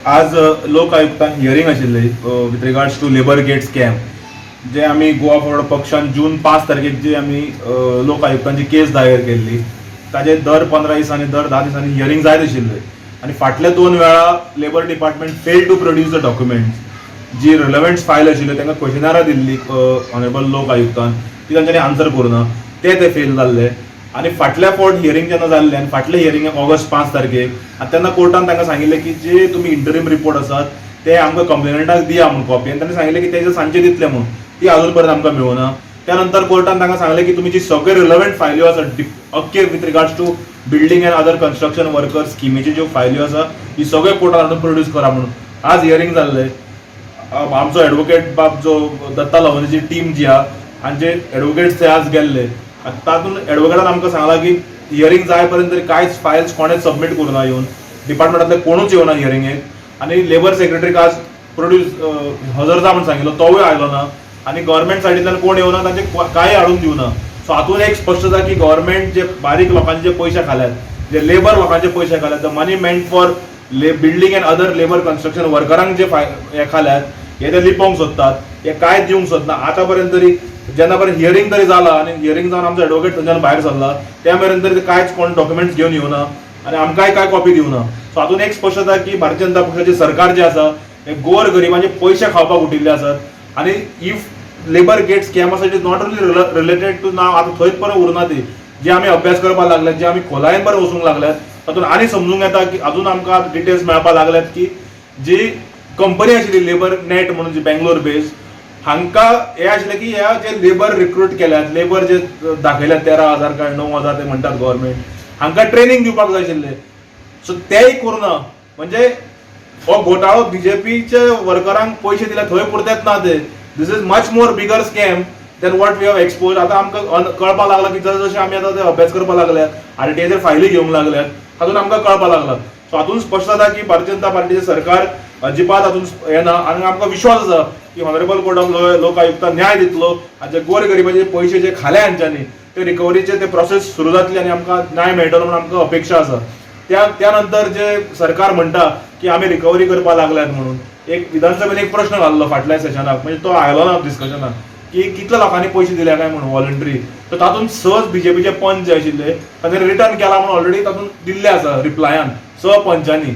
आज लोक आयुक्तान हियरींग आशिल्ली with regards to labour gate scam, जे आमी गोवा फॉरवर्ड पक्षान जून 5 तारखेक जी आमी लोक आयुक्तांची केस दायर केल्ली, ताजे दर 15 दिसांनी, दर 10 दिसांनी हियरींग जायत आशिल्ले आनी फाटले दोन वेळा labour department fail to produce the documents. Ji relevant file आशिल्ल्यो, तांकां क्वेशनरां दिल्ली ऑनरेबल लोक आयुक्तान, ती तांच्यांनी आन्सर करूना, ते ते फेल जाल्ले. आनी फाटल्या फावट हियरींग जेन्ना जाल्लें आनी फाटलें हियरींग ऑगस्ट 5 तारखेक, आनी तेन्ना कोर्टान तांकां सांगिल्लें की जे तुमी इंटरीम रिपोर्ट आसात ते आमकां कंप्लेनंटाक दिया म्हूण कॉपी. आनी तांणी सांगिल्लें की तेजे सांजचे दितले म्हूण, ती अजून पर्यंत आमकां मेळूना. त्या नंतर कोर्टान तांकां सांगलें की तुमी जी सगळे रिलेवंट फायल्यो आसात अख्खे with regards to building and other construction worker स्किमीच्यो ज्यो फायल्यो आसा, ती सगळे कोर्टान हाडून प्रोड्यूस करा म्हणून. आज हियरींग जाल्लें. आमचो एडवोकेट बाब जो दत्ता लवनीची टीम जी आहा, हांचे एडवोकेट्स ते आज गेल्ले. आनी तातूंत एडवोकेटान आमकां सांगलां की हियरींग जाय पर्यंत तरी कांयच फायल्स कोणेच सबमीट करूना येवन, डिपार्टमेंटांतले कोणूच येवना हियरिंगेक. आनी लेबर सेक्रेटरीक आज प्रोड्यूस हजर जा म्हूण सांगिल्लो, तोवूय आयलो ना. आनी गव्हर्मेंट सायडींतल्यान कोण येवना, तांचे कांय हाडून दिवना. सो हातून एक स्पश्ट जाता की गव्हर्मेंट जे बारीक लोकांचे जे पयशे खाल्यात, जे लेबर लोकांचे पयशे खाल्यात, the money meant for building and other labour construction वर्करांक जे हे खाल्यात, हे ते लिपोवंक सोदतात, हे कांय दिवंक सोदना. आतां पर्यंत तरी जेन्ना पर्यंत हियरींग तरी जाला आनी हियरींग जावन आमचो एडवोकेट थंयच्यान भायर सरला, त्या मेरेन तरी ते कांयच कोण डॉक्युमेंट्स घेवन येवना आनी आमकांय कांय कॉपी दिवना. सो हातून एक स्पश्ट जाता की भारतीय जनता पक्षाचे सरकार जे आसा, हे गोर गरिबांचे पयशे खावपाक उठिल्ले आसात. आनी if labour gate scam आसा, it is not only related to नाव, आतां थंयच पर्यंत उरना ती. जे आमी अभ्यास करपाक लागल्यात, जे आमी खोलायेन पर्यंत वचूंक लागल्यात, तातूंत आनी समजूंक येता की अजून आमकां डिटेल्स मेळपाक लागल्यात की जी कंपनी आशिल्ली लेबर नेट म्हणून, जी बेंगलोर बेस्ड, हांकां हे आशिल्लें की ह्या जे लेबर रिक्रूट केल्यात, लेबर जे दाखयल्यात 13,000 काय 9,000 ते म्हणटात गव्हर्मेंट, हांकां ट्रेनिंग दिवपाक जाय आशिल्लें. सो तेय करूना. म्हणजे हो घोटाळो बीजेपीचे वर्करांक पयशे दिले थंय पुरतेच ना ते. This is much more bigger scam than what we have expose. आतां आमकां कळपाक लागला की जशें जशें आमी आतां ते अभ्यास करपाक लागल्यात, आरटीआयचेर फायली घेवंक लागल्यात, हातूंत आमकां कळपाक लागला. सो हातूंत स्पश्ट जाता की भारतीय जनता पार्टीचें सरकार अजिबात हातूंत येना. आनी आमकां विश्वास आसा की ऑनरेबल कोर्ट ऑफ लोक आयुक्त न्याय दितलो आनी जे गोर गरिबाचे पयशे जे खाले हांच्यांनी, ते रिकवरीचे ते प्रोसेस सुरू जातली आनी आमकां न्याय मेळटलो म्हणून आमकां अपेक्षा आसा. त्या त्या नंतर जे सरकार म्हणटा की आमी रिकवरी करपाक लागल्यात म्हणून, एक विधानसभेन एक प्रश्न घाल्लो फाटल्या सेशनाक, म्हणजे तो आयलो ना डिस्कशनाक, की कितल्या लोकांनी पयशे दिल्या काय म्हणून व्हॉलंटरी. तर तातूंत सच बीजेपीचे पंच जे आशिल्ले, तांणी रिटर्न केला म्हणून ऑलरेडी तातूंत दिल्ले आसा रिप्लायान स पंचांनी.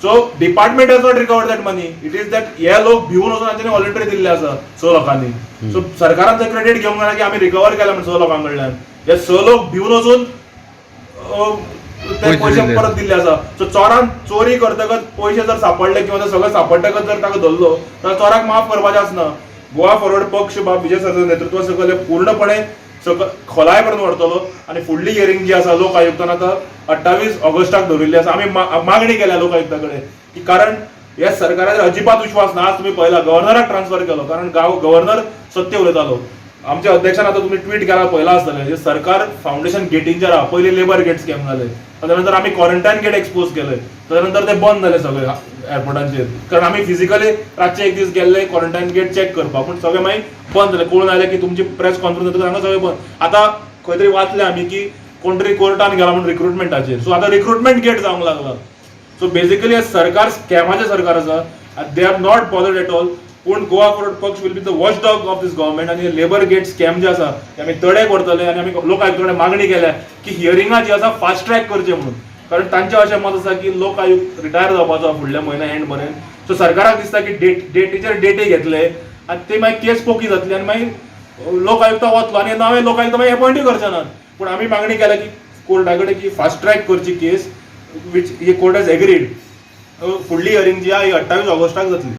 So department has not recover that money. It is that हे लोक भिवून वचून तांच्यांनी व्हॉलंटरी दिल्ले आसा स लोकांनी. सो सरकारान जर क्रेडीट घेवंक जाय की आमी रिकवर केला म्हणून स लोकां कडल्यान, हे स लोक भिवून वचून ते पयशे पयशे दिले. परत दिल्ले आसा. सो चोरान चोरी करतकच पयशे जर सापडले किंवा ते सगळे सापडटकच जर ताका धरलो तर चोराक माफ करपाचें आसना. गोवा फॉरवर्ड पक्ष बाब विजय सरदेसाय नेतृत्वा सकयल हे पूर्णपणे खोलाय पर्यंत व्हरतलो. आनी फुडली हियरींग जी आसा लोक आयुक्तान आतां 28 ऑगस्टाक दवरिल्ली आसा. आमी मागणी केल्या लोक आयुक्ता कडेन की, कारण ह्या सरकाराचेर अजिबात विश्वास ना. आज तुमी पळयला, गव्हर्नराक ट्रान्सफर केलो, कारण गांव गव्हर्नर सत्य उलयतालो. आमच्या अध्यक्षान आतां तुमी ट्वीट केला, पळयला आसतलें, जे सरकार फाउंडेशन गेटींचेर आहा. पयलीं लेबर गेट स्कॅम जाले, ताच्या नंतर आमी क्वॉरंटायन गेट एक्सपोज केले, ताच्या नंतर ते बंद जाले सगळे एअरपोर्टांचेर, कारण आमी फिजिकली रातचे एक दीस गेल्ले क्वॉरंटायन गेट चॅक करपाक, पूण सगळे मागीर बंद जाले. कळून आयले की तुमची प्रेस कॉन्फरन्स जातकच हांगा सगळे बंद. आतां खंय तरी वाचले आमी की कोण तरी कोर्टान गेला म्हणून रिक्रुटमेंटाचेर. सो आतां रिक्रुटमेंट गेट जावंक लागला. सो बेसिकली हे सरकार स्कॅमाचें सरकार आसा. They are not bothered at all. पूण गोवा फॉरवर्ड पक्ष will be the watch dog of this government. आनी लेबर गेट स्कॅम जे आसा ते आमी तडेक व्हरतले. आनी आमी लोक आयुक्त कडेन मागणी केल्या की हियरिंगा जी आसा फास्ट ट्रॅक करचे म्हणून, कारण तांचें अशें मत आसा की लोक आयुक्त रिटायर जावपाचो फुडल्या म्हयन्या एंड पर्यंत. सो सरकाराक दिसता की डेटीचेर डेटी घेतले आनी ते मागीर केस पोकी जातली आनी मागीर लोक आयुक्त वतलो आनी नवे लोक आयुक्त मागीर अपॉयंटूय करचे नात. पूण आमी मागणी केल्या की कोर्टा कडेन की फास्ट ट्रॅक करची केस, which he court has agreed. फुडली हियरींग जी आहा ही 28 ऑगस्टाक जातली.